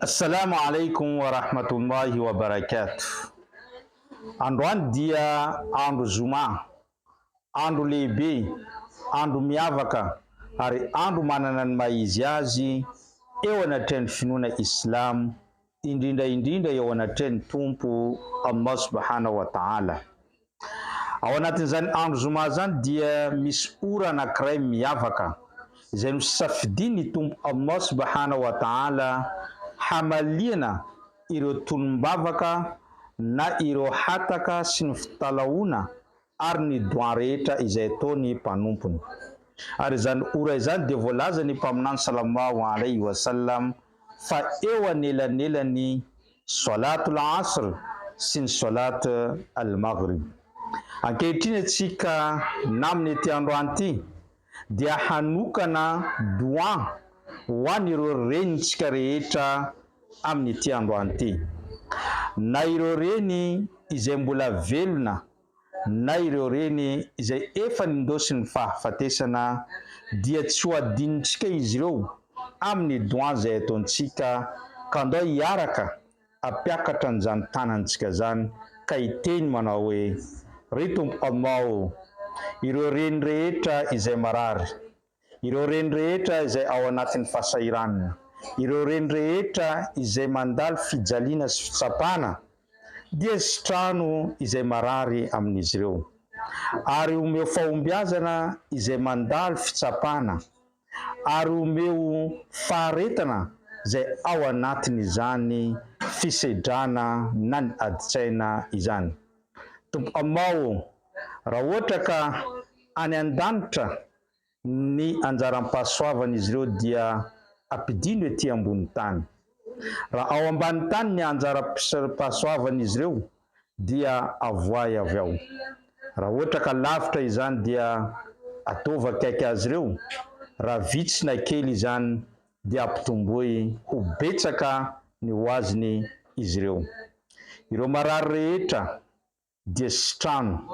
Assalamu alaikum wa rahmatullahi wa barakatuh. Androany dia andro zoma, andro lehibe, andro miavaka ary andro manana ny maha izy azy eo anatrehan'ny finoana Islam, indrindra indrindra eo anatrehan'ny Tompo Allah subhanahu wa ta'ala. Ao anatin'izany andro zoma izany dia misy ora anankiray miavaka izay nosafidian'ny Tompo Allah subhanahu wa ta'ala hamaliana ireo tonom-bavaka na ireo hataka sy ny fitalahoana ary ny doan rehetra izay ataony mpanompony. Ary izany ora izany dia voalazan'ny Mpaminany sallallahu alaihi wa sallam fa eo anelanelan'ny Swalatul Asr sy ny Swalat Al Maghrib. Ankehitriny antsika namana ity androany ity dia hanokana doan ho an'ireo renintsika rehetra amin'ity androany ity. Na ireo reny izay mbola velona na ireo reny izay efa nindosin'ny fahafatesana dia tsy ho adinontsika izy ireo amin'ny doan izay ataontsika ka andao hiaraka hampiakatra an'izany tanantsika izany ka hiteny manao hoe, Ry Tompo Allah ô! Ireo reny rehetra izay marary, Ireo reny rehetra izay ao anatin'ny fahasahiranana, ireo reny rehetra izay mandalo fijaliana sy fitsapana, dia sitrano izay marary amin'izy ireo. Ary omeo fahombiazana izay mandalo fitsapana, ary omeo faharetana izay ao anatin'izany fisedrana na ny adin-tsaina izany. Tompo Allah ô, raha ohatra ka any an-danitra ny anjaram-pahasoavan'izy ireo dia ampidino ety ambony tany. Raha ao ambany tany ny anjaram-pahasoavan'izy ireo dia avoahy avy ao. Raha ohatra ka lavitra izany dia ataovy akaiky azy ireo, raha vitsy na kely izany dia ampitomboy ho betsaka ny ho azony izy ireo. Ireo marary rehetra dia sitrano.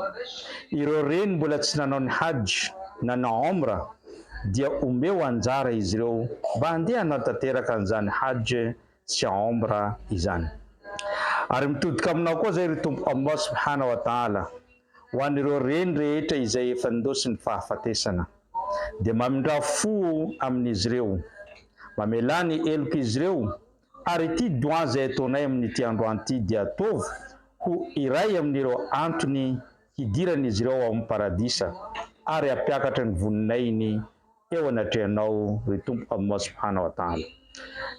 Ireo reny mbola tsy nanao ny Hajj na ny Omra dia omeo anjara izy ireo mba handeha hanatanteraka an'izany Hajj sy Omra izany. Ary mitodika aminao koa izay ry Tompo Allah Subhanahu wa Ta'ala ho an'ireo reny rehetra izay efa nindosin'ny fahafatesana. Dia mamindrà fo amin'izy ireo. Mamelà ny helok'izy ireo Ary ity doua izay ataonay amin'ity androany ity dia ataovy ho iray amin'ireo antony hidiran'izy ireo ao amin'ny Paradisa ary hampiakatra ny voninahiny eo anatrehanao ry Tompo Allah Subhanahu wa Ta'ala.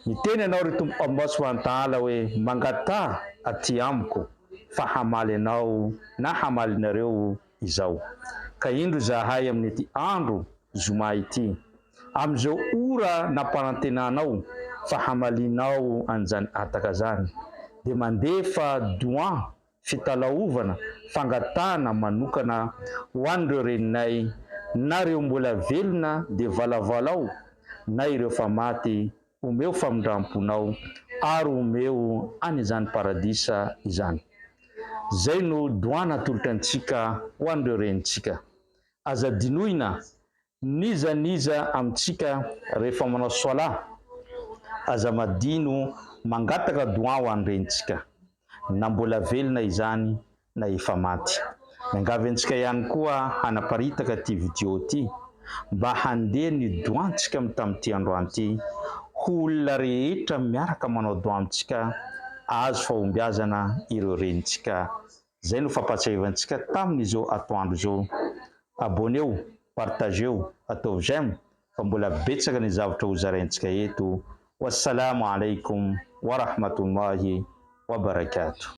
Niteny Ianao ry Tompo Allah Subhanahu wa Ta'ala hoe, Mangataha aty amiko fa hamaly anao na hamaly anareo Izaho. Ka indro izahay amin'ity andro zoma ity, amin'izao ora nampanantenanao fa hamalianao an'izany hataka izany, dia mandefa doan, fitalahovana, fangatahana manokana ho an'ireo reninay, na ireo mbola velona dia valavalao, na ireo fa maty, omeo famindram-ponao ary omeo any izany paradisa izany. Zay no doa natolotra antsika ho an'ireo renintsika. Aza adinoina n'iza n'iza amintsika rehefa manao soalah, aza madino mangataka doa ho an'ny renintsika, na mbola velona izany na efa maty. Miangavy antsika ihany koa hanaparitaka ity video ity mba handeha ny doantsika tamin'ity androany ity ho olona rehetra miaraka manao doa amintsika ahazo fahombiazana ireo renintsika. Izay no fampahatsiahivantsika tamin'izao atoandro izao. Abonneo, partageo, ataovy j'aime fa mbola betsaka ny zavatra ho zaraintsika eto. Wassalamo alaikum warahmatullahi wabarakatuh.